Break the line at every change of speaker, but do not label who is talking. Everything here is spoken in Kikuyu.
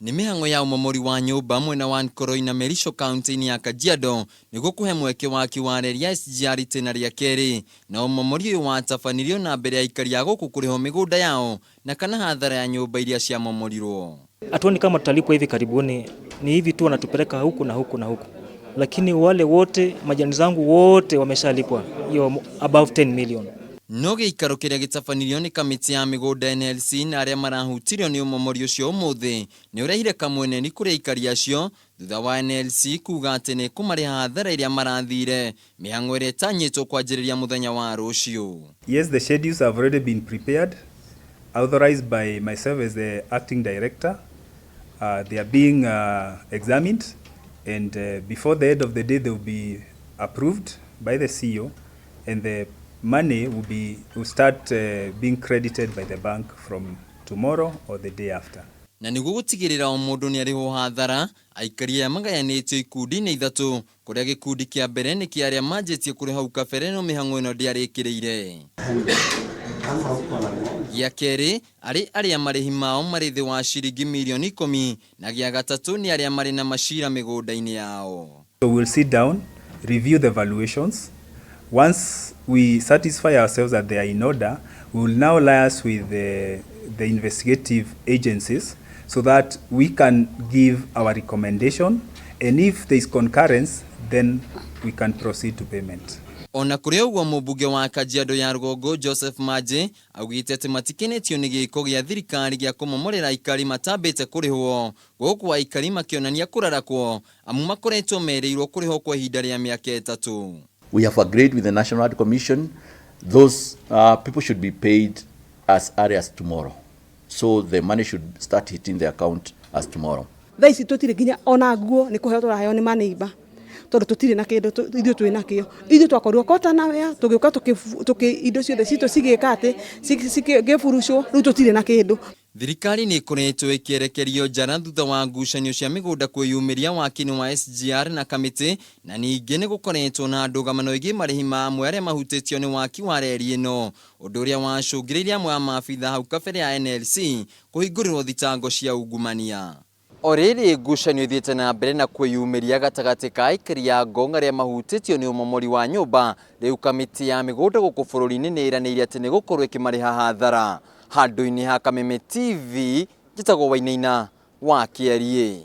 Nĩ mĩhang'o ya ũmomori wa nyũmba mwena wa Nkoroi na Merisho kaunti-inĩ ya Kajiado nĩguo kũhe mweke waki wa reri ya SGR itĩna rĩa kerĩ. Na ũmomori ũyũ watabanirio na mbere ya aikari a gũkũ kũrĩhwo mĩgũnda yao na kana hathara ya nyũmba iria ciamomorirwo.
Hatuoni kama tutalipwa hivi karibuni, ni hivi tu wanatupeleka huku na huku na huku, lakini wale wote majirani zangu wote wameshalipwa hiyo above 10 million.
No gĩikaro kĩrĩa gĩtabanirio nĩ kamĩtĩ ya mĩgũnda NLC na arĩa marahutirio nĩ ũmomori ũcio ũmũthĩ nĩ ũrehire kamweneni kũrĩ aikari acio thutha wa NLC kuga atĩ nĩ kũmarĩha hathara ĩrĩa marathire mĩhang'o ĩrĩa ĩtanyĩtwo kwanjĩrĩria mũthenya wa rũciũ.
Yes, the schedules have already been prepared, authorized by myself as the acting director. They are being examined, and before the end of the day, they will be approved by the CEO, and the money will start being credited by the bank from tomorrow or the day after.
Na nĩguo gũtigĩrĩra o mũndũ nĩ arĩhwo hathara, aikari aya magayanĩtio ikundi-inĩ ithatũ, kũrĩa gĩkundi kĩa mbere nĩ kĩa arĩa manjĩtie kũrĩha hau kabere no mĩhang'o ĩno ndĩarĩkĩrĩire. Gĩa kerĩ arĩ arĩa marĩhi mao marĩ thĩ wa ciringi mirioni 10, na gĩa gatatũ nĩ arĩa marĩ na macira mĩgũnda-inĩ yao.
So we'll sit down, review the valuations. Once we satisfy ourselves that they are in order, we will now liaise with the investigative agencies so that we can give our recommendation, and if there is concurrence, then we can proceed to payment.
Ona kũrĩ ũguo, mũmbunge wa Kajiado ya rũgongo Joseph Maje augĩte atĩ matikenetio nĩ gĩko gĩa thirikari gĩa kũmomorera aikari matambĩte kũrĩhwo, gũkũ aikari makĩonania kũrarakwo amu makoretwo merĩirwo kũrĩhwo kwa ihinda rĩa mĩaka 3.
We have agreed with the National Land Commission those people should be paid as early as tomorrow. So the money should start hitting the account as tomorrow.
Thaa ici tũtirĩ nginya ona nguo nĩ kũheo tũraheo nĩ maneiba tondũ tũtirĩ na kĩndũ ithuĩ twĩ nakĩo. Ithuĩ twakorirwo kota na wea tũgĩũka tũkĩ indo ciothe citũ cigĩka atĩ cikĩburucwo, rĩu tũtirĩ na kĩndũ.
Thirikari nĩ ĩkoretwo ĩkĩerekerio njara thutha wa ngucanio cia mĩgũnda kwĩyumĩria waki-inĩ wa SGR na kamĩtĩ, na ningĩ nĩ gũkoretwo na ndũgamano ĩgiĩ marĩhi ma amwe arĩa mahutĩtio nĩ waki wa reri ĩno, ũndũ ũrĩa wacũngĩrĩirie amwe a maabitha hau kabere ya NLC kũhingũrĩrwo thitango cia ungumania. O rĩrĩ ngucanio ithiĩte na mbere na kwĩyumĩria gatagatĩ ka aikari a Ngong arĩa mahutĩtio nĩ ũmomori wa nyũmba, rĩu kamĩtĩ ya mĩgũnda gũkũ bũrũri-inĩ nĩ ĩranĩire atĩ nĩ gũkorwo ĩkĩmarĩha hathara. Handũ-inĩ ha Kameme TV, njĩtagwo Wainaina wa Kĩariĩ.